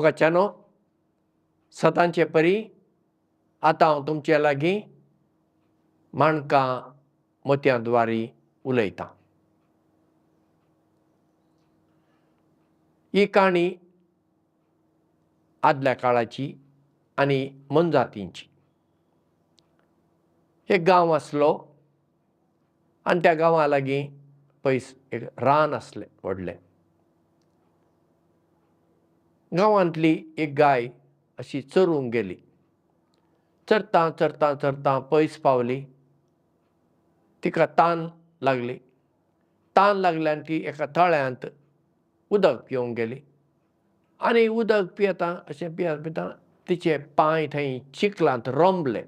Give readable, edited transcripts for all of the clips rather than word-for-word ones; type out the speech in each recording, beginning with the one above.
मोगाच्यानो, सदांचे परी आतां हांव तुमचे लागीं माणकां मोतयां द्वारी उलयतां. ही काणी आदल्या काळाची आनी मोनजातींची. एक गांव आसलो आनी त्या गांवा लागीं पयस एक रान आसलें व्हडलें. गांवांतली एक गाय अशी चरूंक गेली. चरता चरता चरता पयस पावली. तिका तान लागली. तान लागल्यान ती एका तळ्यांत उदक पिवंक गेली आनी उदक पियेता अशें पियेता पियेता तिचे पांय थंय चिखलांत रोमले.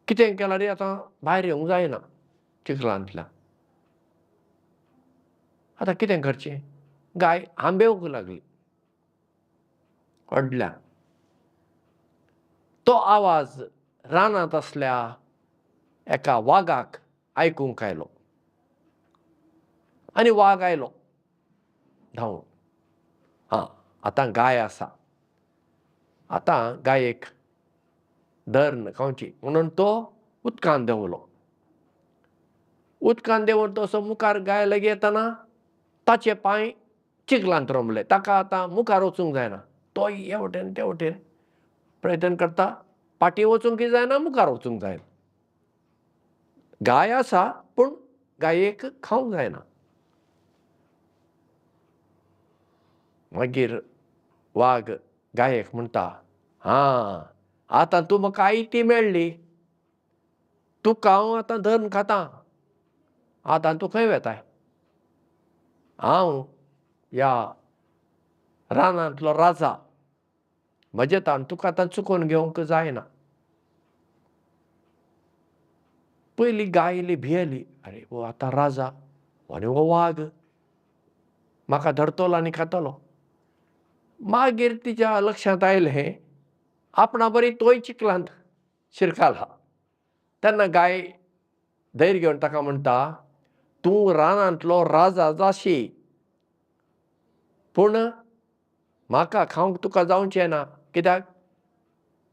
कितें केल्यार आतां भायर येवंक जायना चिखलांतल्यान. आतां कितें करचें? गाय हांबेवंक लागली व्हडल्यान. तो आवाज रानांत आसल्या एका वागाक आयकूंक आयलो आनी वाग आयलो धांवून. हां, आतां गाय आसा, आतां गायेक धरून खावची म्हणून तो उदकांत देंवलो. उदकांत देंवन तो असो मुखार गाय लागीं येतना ताचे पांय चिखलांत रोमले. ताका आतां मुखार वचूंक जायना. तो हे वटेन ते वटेन प्रयत्न करता, फाटीं वचूंकय जायना, मुखार वचूंक जायना. गाय आसा पूण गायेक खावंक जायना. मागीर वाग गायेक म्हणटा, हां आतां तूं म्हाका आयती मेळ्ळी, तुका हांव आतां धरून खाता. आतां तूं खंय वेताय? हांव ह्या रानांतलो राजा, म्हजे तान तुका आतां चुकोवन घेवंक जायना. पयली गाय इल्ली भियेली, आरे हो आतां राजा आनी हो वाग म्हाका धरतलो आनी खातलो. मागीर तिच्या लक्षांत आयलें आपणा बरी तोय चिखलांत शिरकाला. तेन्ना गाय धैर्य घेवन ताका म्हणटा, तूं रानांतलो राजा जाशी पूण म्हाका खावंक तुका जावचें ना. कित्याक?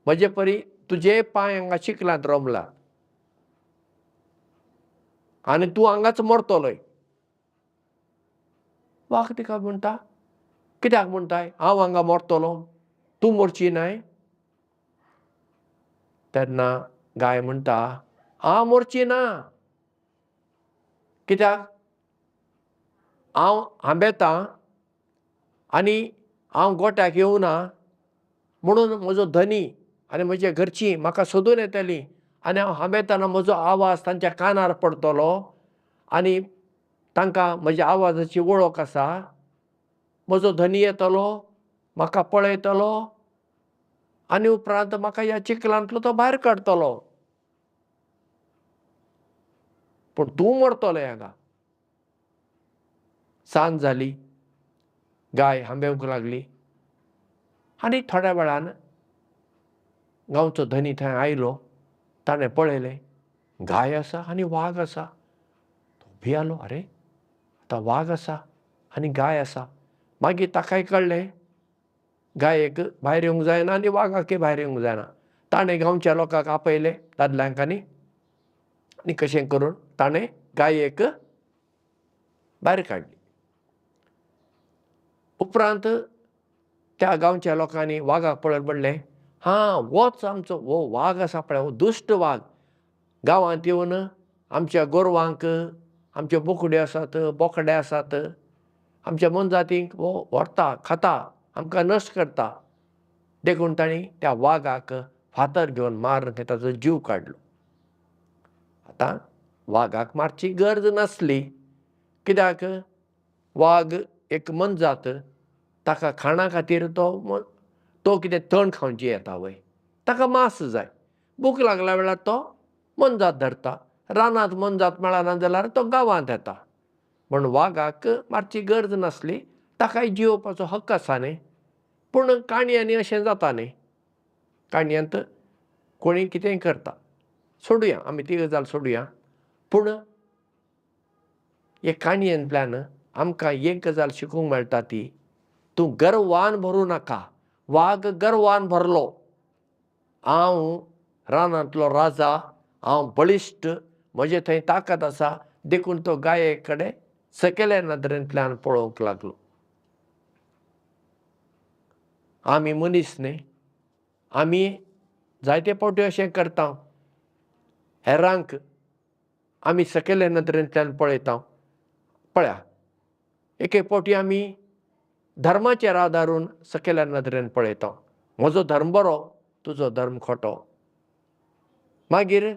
म्हजे परी तुजे पांय हांगा चिखलांत रोमला आनी तूं हांगाच मरतलोय. वाग तिका म्हणटा, कित्याक म्हणटाय हांव हांगा मरतलो, तूं मरची न्हय? तेन्ना गाय म्हणटा, हांव मरची ना. कित्याक? हांव हांबेतां आनी हांव गोट्याक येवना म्हणून म्हजो धनी आनी म्हजे घरचीं म्हाका सोदून येतलीं आनी हांव हांबेतना म्हजो आवाज तांच्या कानार पडटलो आनी तांकां म्हज्या आवाजाची वळख आसा. म्हजो धनी येतलो, म्हाका पळयतलो आनी उपरांत म्हाका ह्या चिखलांतलो तो भायर काडटलो. पूण तूं मरतलो हांगा. सांज जाली, गाय हांबेवंक लागली आनी थोड्या वेळान गांवचो धनी थंय आयलो. ताणें पळयलें गाय आसा आनी वाग आसा. तो भियेलो, आरे आतां वाग आसा आनी गाय आसा. मागीर ताकाय कळ्ळें गायेक भायर येवंक जायना आनी वागाकय भायर येवंक जायना. ताणें गांवच्या लोकांक आपयले, दादल्यांक आनी कशें करून ताणें गायेक भायर काडली. उपरांत त्या गांवच्या लोकांनी वागाक पळोवन म्हणलें, हां होच आमचो हो वाग आसा पळय, हो दुश्ट वाग. गांवांत येवन आमच्या गोरवांक, आमच्यो बोकड्यो आसात, बोकडे आसात, आमच्या मोनजातींक हो व्हरता, खाता, आमकां नश्ट करता. देखून तांणी त्या वागाक फातर घेवन मारून ताचो जीव काडलो. आतां वागाक मारची गरज नासली. कित्याक? वाग एक मोनजात, ताका खाणा खातीर तो कितें तण खावची येता वय? ताका मांस जाय. भूक लागल्या वेळार तो मोनजात धरता. रानांत मोनजात मेळना जाल्यार तो गांवांत येता. पूण वागाक मारची गरज नासली. ताकाय जियोवपाचो हक्क आसा न्ही. पूण काणयांनी अशें जाता न्ही. काणयांत कोणी कितेंय करता. सोडुया आमी ती गजाल सोडुया. पूण हे काणयेंतल्यान आमकां एक गजाल शिकूंक मेळटा ती तूं गर्वान भरूं नाका. वाग गर्वान भरलो, हांव रानांतलो राजा, हांव बळिश्ट, म्हजे थंय ताकद आसा, देखून तो गाये कडेन सकयल्या नदरेंतल्यान पळोवंक लागलो. आमी मनीस न्ही, आमी जायते फावटी अशें करता, हेरांक आमी सकयल्या नदरेंतल्यान पळयता. पळया, एक एक फावटी आमी धर्माचेर आदारून सकयल्या नदरेन पळयता. म्हजो धर्म बरो, तुजो धर्म खोटो. मागीर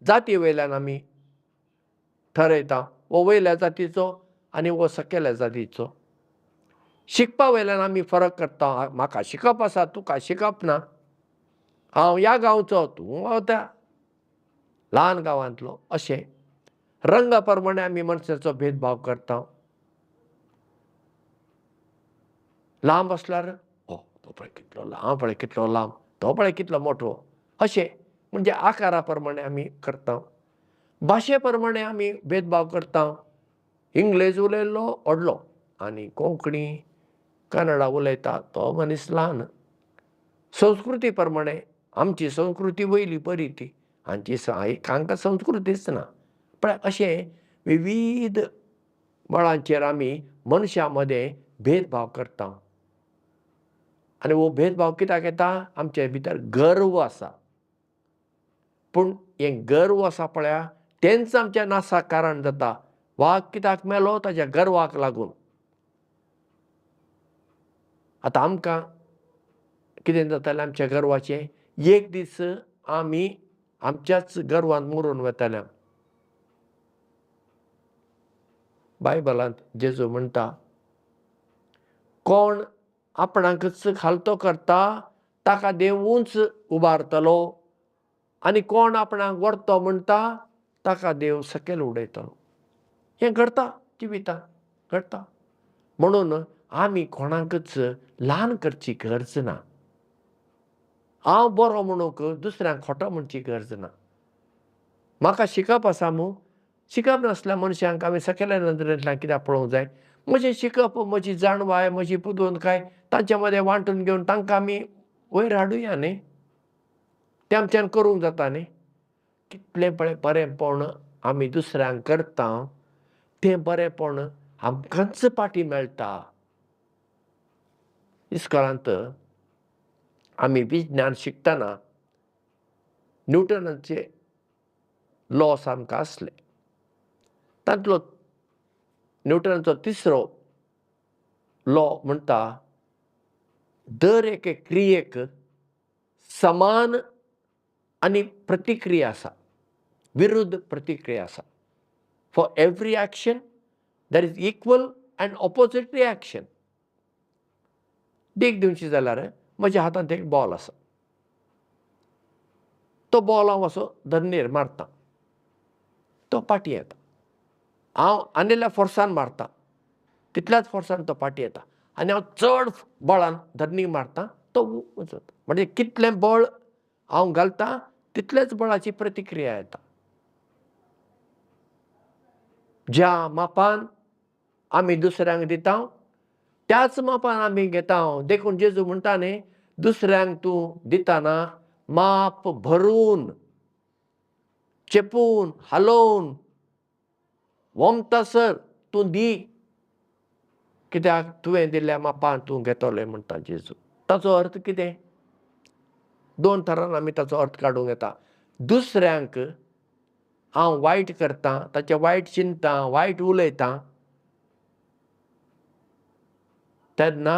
जाती वयल्यान आमी ठरयता, हो वयल्या जातीचो आनी हो सकयल्या जातीचो. शिकपा वयल्यान आमी फरक करता, म्हाका शिकप आसा, तुका शिकप ना, हांव ह्या गांवचो, तूं त्या ल्हान गांवांतलो. अशें रंगा प्रमाणे आमी मनशाचो भेदभाव करता. लांब आसल्यार ओ तो पळय कितलो लांब, पळय कितलो लांब, तो पळय कितलो मोटो, अशें म्हणजे आकारा प्रमाणे आमी करता. भाशे प्रमाणे आमी भेदभाव करता. इंग्लेज उलयल्लो व्हडलो आनी कोंकणी कन्नडा उलयता तो मनीस ल्हान. संस्कृती प्रमाणे आमची संस्कृती वयली बरी ती, हांची हांकां संस्कृतीच ना. पळय, अशें विविध मळांचेर आमी मनशां मदें भेदभाव करता. आनी हो भेदभाव कित्याक येता? आमचे भितर गर्व आसा. पूण हें गर्व आसा पळया, तेंच आमच्या नासाक कारण जाता. वाग कित्याक मेलो? ताच्या गर्वाक लागून. आतां आमकां कितें जातालें आमच्या गर्वाचें? एक दीस आमी आमच्याच गर्वान मरून वतले. बायबलांत जेजू म्हणटा, कोण आपणाकच खालतो करता ताका देव उंच उबारतलो, आनी कोण आपणाक व्हरतो म्हणटा ताका देव सकयल उडयतलो. हें घडटा जिवितांत, घडटा. म्हणून आमी कोणाकच ल्हान करची गरज ना. हांव बरो म्हणूंक दुसऱ्यांक खोटो म्हणची गरज ना. म्हाका शिकप आसा मू, शिकप नासल्या मनशांक हांवें सकयल्या नदरेंतल्यान कित्याक पळोवंक जाय? म्हजें शिकप, म्हजी जाणवाय, म्हजी बुदवंतकाय तांच्या मदें वांटून घेवन तांकां आमी वयर हाडुया न्ही, तें आमच्यान करूंक जाता न्ही. कितलें पळय बरेंपण आमी दुसऱ्यांक करता, तें बरेंपण आमकांच पाटी मेळटा. इस्कोलांत आमी विज्ञान शिकतना न्यूटनाचे लॉस आमकां आसले. तांतलो न्यूटनाचो तिसरो लॉ म्हणटा, दर एके क्रियेक समान आनी प्रतिक्रिया आसा, विरुद्ध प्रतिक्रिया आसा. For every action there is equal and opposite reaction. देख दिवची जाल्यार म्हज्या हातांत एक बॉल आसा, तो बॉल हांव असो धरणीर मारता, तो फाटीं येता. हांव आनिल्ल्या फोर्सान मारता, तितल्याच फोर्सान तो फाटीं येता, आनी हांव चड बळान धरणीक मारता, तो वचता. म्हणजे कितलें बळ हांव घालता तितलेच बळाची प्रतिक्रिया येता. ज्या मापान आमी दुसऱ्यांक दिता त्याच मापान आमी घेता. देखून जेजू म्हणटा न्ही, दुसऱ्यांक तूं दितना माप भरून, चेपून, हालोवन, वोमतासर तूं दी, कित्याक तुवें दिल्ल्या मापान तूं घेतलें म्हणटा जेजू. ताचो अर्थ कितें? दोन तरान आमी ताचो अर्थ काडूंक येता. दुसऱ्यांक हांव वायट करतां, ताचें वायट चिंतता, वायट उलयतां, तेन्ना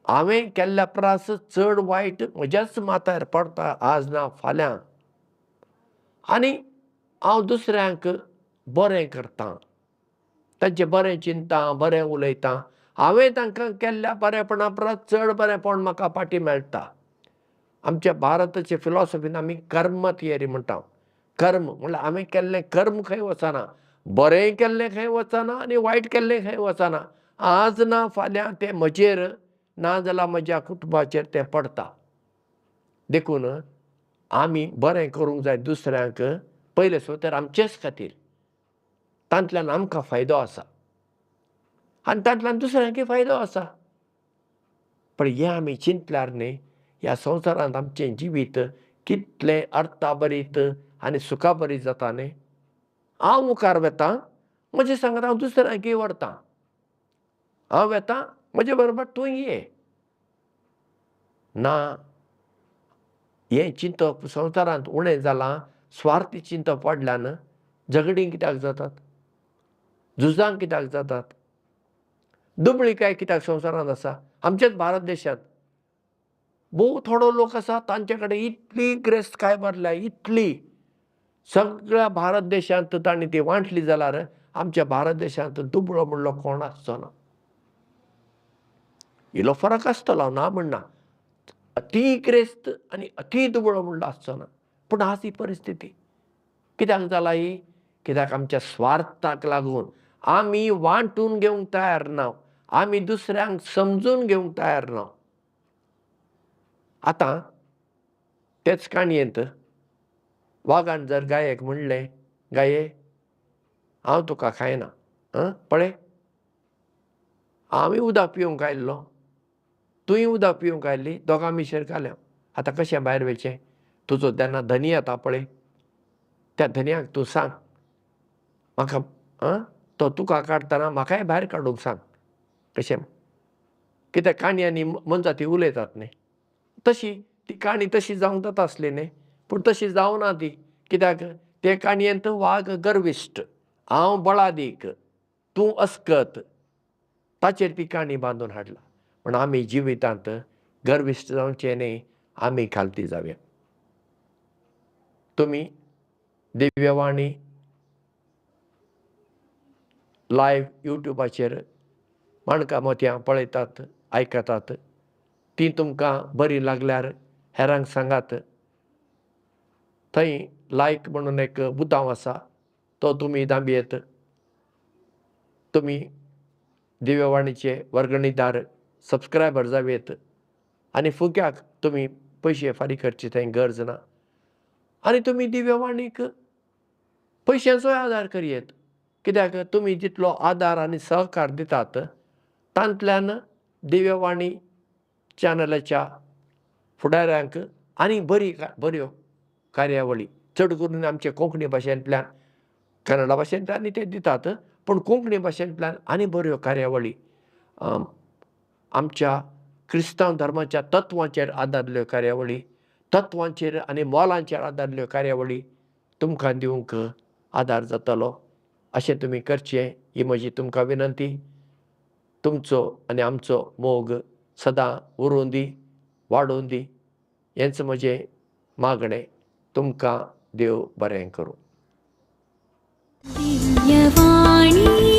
हांवें केल्ल्या परस चड वायट म्हज्याच माथ्यार पडटा, आज ना फाल्यां. आनी हांव दुसऱ्यांक बरें करतां, तांचें बरें चिंतता, बरें उलयतां, हांवें तांकां केल्ल्या बरेपणा परस चड बरेंपण म्हाका फाटीं मेळटा. आमच्या भारताचे फिलॉसॉफीन आमी कर्म थियरी म्हणटा. कर्म म्हणल्यार हांवें केल्लें कर्म खंय वचना, बरें केल्लें खंय वचना आनी वायट केल्लें खंय वचना. आज ना फाल्यां तें म्हजेर ना जाल्यार म्हज्या कुटुंबाचेर तें पडटा. देखून आमी बरें करूंक जाय दुसऱ्यांक, पयले सुवातेर आमचेच खातीर, तांतल्यान आमकां फायदो आसा आनी तांतल्यान दुसऱ्यांकय फायदो आसा. पण हें आमी चिंतल्यार न्ही ह्या संवसारांत आमचें जिवीत कितलें अर्थाभरीत आनी सुखाभरीत जाता न्ही. हांव मुखार वता, म्हजे सांगात हांव दुसऱ्यांकय व्हरता, हांव वेता म्हजे बरोबर तूं ये ना. हें चिंतप संवसारांत उणें जालां. स्वार्थी चिंतप वाडल्यान झगडीं कित्याक जातात, झुजां कित्याक जातात, दुबळीकाय कित्याक संवसारांत आसा. आमच्याच भारत देशांत भोव थोडो लोक आसा तांचे कडेन इतली गिरेस्तकाय भरल्या, इतली सगळ्या भारत देशांत तांणी ती वांटली जाल्यार आमच्या भारत देशांत दुबळो म्हणलो कोण आसचो ना. इल्लो फरक आसतलो, हांव ना म्हणना, अती गिरेस्त आनी अती दुबळो म्हणलो आसचो ना. पूण आज ही परिस्थिती कित्याक जाला ही? कित्याक आमच्या स्वार्थाक लागून आमी वांटून घेवंक तयार ना, आमी दुसऱ्यांक समजून घेवंक तयार ना. आतां तेच काणयेंत वागान जर गायेक म्हणलें, गाये हांव तुका खायना, पळय हांवूय उदक पिवंक आयिल्लो, तूंय उदक पिवंक आयिल्ली, दोगां मिशेर घाल्या, आतां कशें भायर वयचें? तुजो तेन्ना धनी येता पळय, त्या धनयाक तूं सांग म्हाका, तो तुका काडटना म्हाकाय भायर काडूंक सांग. कशें कित्याक काणयांनी मनजाती उलयतात न्ही, तशी ती काणी तशी जावंक जाता आसली न्ही, पूण तशी जावना ती. कित्याक ते काणयेंत वाग गर्विश्ट, हांव बळादीक, तूं अस्कत, ताचेर ती काणी बांदून हाडला. पूण आमी जिवितांत गर्विश्ट जावचें न्ही, आमी खालती जावया. तुमी दिव्यवाणी लायव्ह युट्यूबाचेर माणकां मोतयां पळयतात, आयकतात, तीं तुमकां बरी लागल्यार हेरांक सांगात. थंय लायक म्हणून एक बुतांव आसा, तो तुमी दांबयेत. तुमी दिव्यवाणीचे वर्गणीदार सबस्क्रायबर जावयेत आनी फुक्याक तुमी पयशे फारीक करची थंय गरज ना. आनी तुमी दिव्यवाणीक पयशांचोय आदार करयेत, कित्याक तुमी जितलो आदार आनी सहकार दितात तांतल्यान दिव्यवाणी चॅनलाच्या फुडाऱ्यांक आनी बरी बऱ्यो कार्यावळी, चड करून आमचे कोंकणी भाशेंतल्यान, कन्नडा भाशेंतल्यान ते दितात, पूण कोंकणी भाशेंतल्यान आनी बऱ्यो कार्यावळी, आमच्या क्रिस्तांव धर्माच्या तत्वांचेर आदारल्यो कार्यावळी, तत्वांचेर आनी मोलांचेर आदारल्यो कार्यावळी तुमकां दिवंक आदार जातलो. अशें तुमी करचें ही म्हजी तुमकां विनंती. तुमचो आनी आमचो मोग सदां उरूं दी, वाडूं दी, हेंच म्हजें मागणें. तुमकां देव बरें करूं. दिव्यवाणी.